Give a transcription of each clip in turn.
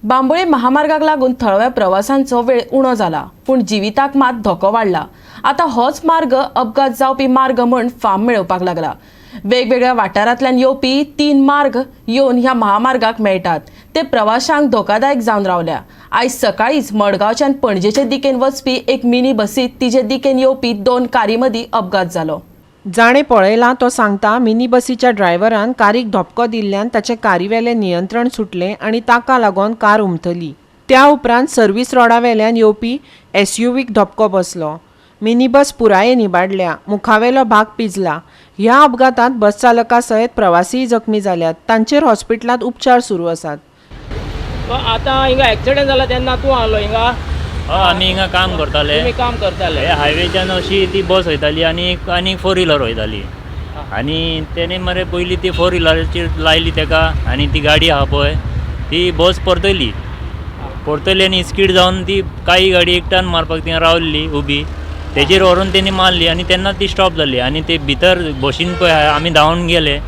बांबोळे महामार्गाक लागून थळाव्या प्रवाशांचो वेळ उणो जाला, पूण जिविताक मात धोको वाडला. आतां होच मार्ग अपघात जावपी मार्ग म्हूण फाम मेळोवपाक लागला. वेगवेगळ्या वाठारांतल्यान येवपी तीन मार्ग येवन ह्या महामार्गाक मेळटात, ते प्रवाशांक धोकादायक जावन रावल्या. आयज सकाळींच मडगांवच्यान पणजेचे दिकेन वचपी एक मिनी बसीत तिजे दिकेन येवपी दोन कारी मदीं अपघात जालो. जाणें पळयलां तो सांगता, मिनी बसीच्या ड्रायव्हरान कारीक धपको दिल्ल्यान ताचें कारीवेलें नियंत्रण सुटलें आनी ताका लागून कार उमथली. त्या उपरांत सर्वीस रोडावेल्यान येवपी एसयूव्हीक धपको बसलो. मिनी बस पुरायेन इबाडल्या, मुखावेलो भाग पिजला. ह्या अपघातांत बस चालका सयत प्रवासीय जखमी जाल्यात. तांचेर हॉस्पिटलांत उपचार सुरू आसात. आतां हिंगा एक्सिडेंट जाला तेन्ना तूं आहलो हिंगा? हय, आमी हिंगा काम करताले. तुमी काम करताले? हे हायवेच्यान अशी ती बस वयताली आनी आनी फोर व्हिलर वयताली आनी तेणे मरे पयली ती फोर व्हिलराचेर लायली तेका आनी ती गाडी आहा पळय, ती बस परतयली परतयली आनी स्कीड जावन ती काही गाडी एकट्यान मारपाक थिंगा रावल्ली उबी, तेजेर व्हरून तेणी मारली आनी तेन्ना ती स्टॉप जाली. आनी ते भितर बशीन पळय आमी धांवन गेले.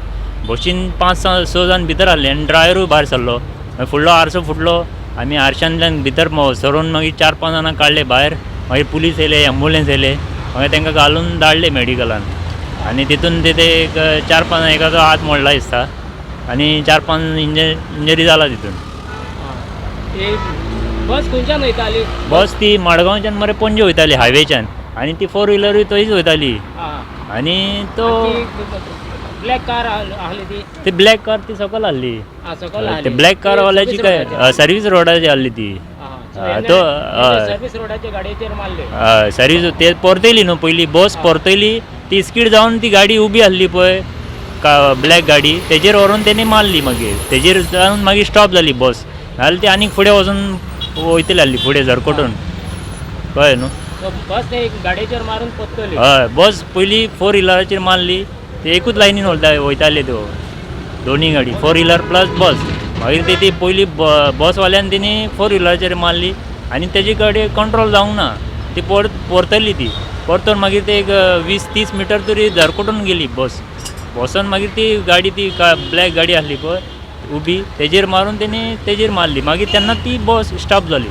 बशीन पांच स जाण भितर आहले आनी ड्रायव्हरूय भायर सरलो. मागीर फुडलो आरसो फुटलो. आमी आरशांतल्यान भितर सरून मागीर चार पांच जाणां काडले भायर. मागीर पुलीस येयले, एम्बुलन्स येयले, मागीर तांकां घालून धाडले मेडिकलान. आनी तितून ते एक चार पांच, एकाचो हात मोडला दिसता आनी चार पांच इंजरी जाला तितून. बस खंयच्यान वयताली? बस ती मडगांवच्यान मरे पणजे वयताली हायवेच्यान आनी ती फोर व्हिलरूय थंयच वयताली. आनी तो ब्लॅक कार आहली ती? ती ब्लॅक कार ती सकयल आहली. सकयल? ते ब्लॅक कार वाल्याची काय सर्वीस रोडाची आहली ती. तो सर्वीस रोडाच्या गाडयेचेर मारले? हय, सर्वीस ते परतयली न्हू पयली, बस परतयली, ती स्कीड जावन ती गाडी उबी आहली पळय का ब्लॅक गाडी, तेजेर व्हरून तेणी मारली. मागीर तेजेर जावन मागीर स्टॉप जाली बस, नाजाल्यार ती आनीक फुडें वचून वयतली आहली फुडें झरकटून, कळ्ळें न्हू? बस ते गाडयेचेर मारून परतली? हय, बस पयली फोर व्हिलराचेर मारली. ते एकूच लायनीन वयताले त्यो दोनी गाडी, फोर व्हिलर प्लस बस. मागीर ते ती पयली बसवाल्यान तेणी फोर व्हिलराचेर मारली आनी तेजी गाडी कंट्रोल जावंक ना, ती परतली. ती परतून मागीर ते एक 20-30 मिटर तरी झरकटून गेली बस. बसून मागीर ती गाडी, ती ब्लॅक गाडी आहली पळय उबी, तेजेर मारून तेणी तेजेर मारली. मागीर तेन्ना ती बस स्टॉप जाली.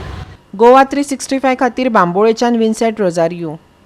गोवा 365 खातीर बांबोळेच्यान विन्सेंट रोजारियो.